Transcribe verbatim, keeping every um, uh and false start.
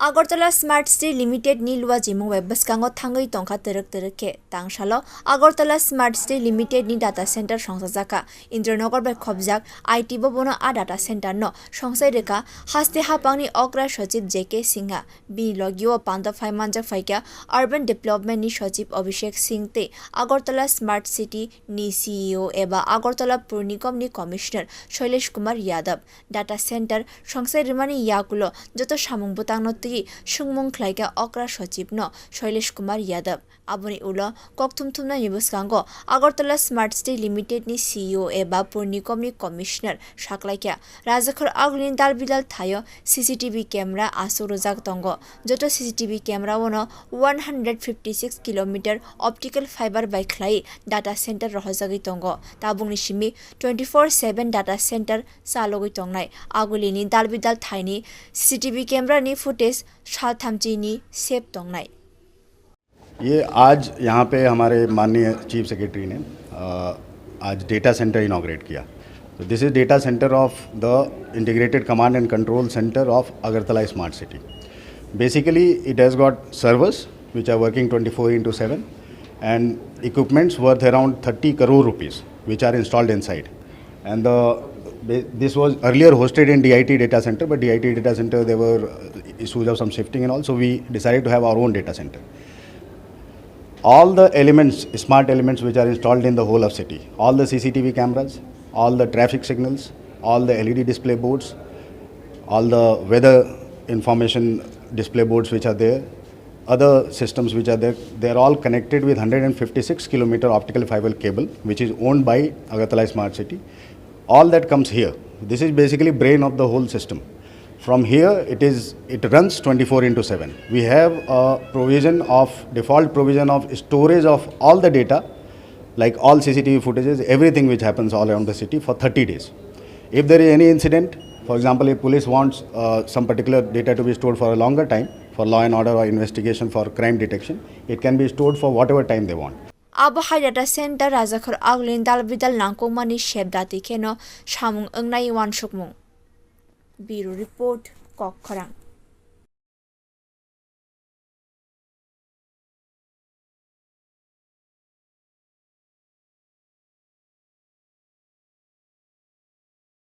Agartala Smart City Limited ni luajimung bai bwskango thangwi tongkha twrwk twrwk khe. Tangsalo Agartala Smart City Limited ni data center songchajakha. Indranagar bai khobjak I T bobono a data center no songsai rwkha haste haphangni okra sochib J K Singha. Bini logio panda phai manjak phaikha Urban Development ni sochib Abhishek Singh tei Agartala Smart City ni C E O eba Agartala Pur Nigam ni Commissioner Shailesh Kumar Yadav. Data center songsai rwmani yagulo joto samung bwtangno twiwi swngmung khlaikha okra sochibno Shailesh Kumar Yadav. Aboni ulo kokthum thumnani bwskango Agartala Smart City Limited ni C E O eba Pur Nigam ni Commissioner saklaikha. Rajakhor agulini dal bidal thaio C C T V camera aswk rwjak tongo. Joto C C T V camera ono one hundred fifty six kilometer optical fiber bai khlai data center rohorjagwi tongo. Tabukni simi twenty four seven data center chalogwi tongnai. Agulini dal bidal thaini C C T V camera ni footage salthamchini save tongnai. ये आज यहाँ पे हमारे माननीय chief secretary ने अ, आज data centre inaugurate किया। तो this is data center of the integrated command and control center of Agartala Smart City. Basically, it has got servers which are working twenty four into seven, and equipments worth around thirty crore rupees which are installed inside. And the, this was earlier hosted in D I T data center, but D I T data center, there were uh, issues of some shifting and all, so we decided to have our own data center. All the elements, smart elements which are installed in the whole of city, all the C C T V cameras, all the traffic signals, all the L E D display boards, all the weather information display boards which are there, other systems which are there, they are all connected with one hundred fifty six kilometer optical fiber cable, which is owned by Agartala Smart City. All that comes here. This is basically brain of the whole system. From here, it is, it runs twenty four into seven. We have a provision of, default provision of storage of all the data, like all C C T V footages, everything which happens all around the city for thirty days. If there is any incident, for example, if police wants uh, some particular data to be stored for a longer time, for law and order or investigation, for crime detection, it can be stored for whatever time they want. Abo hai data center Rajakhor agulini dal bidal nangkukmani sep dati kheno samung wngnai uansukmung. Bureau Report, Kokkhorang.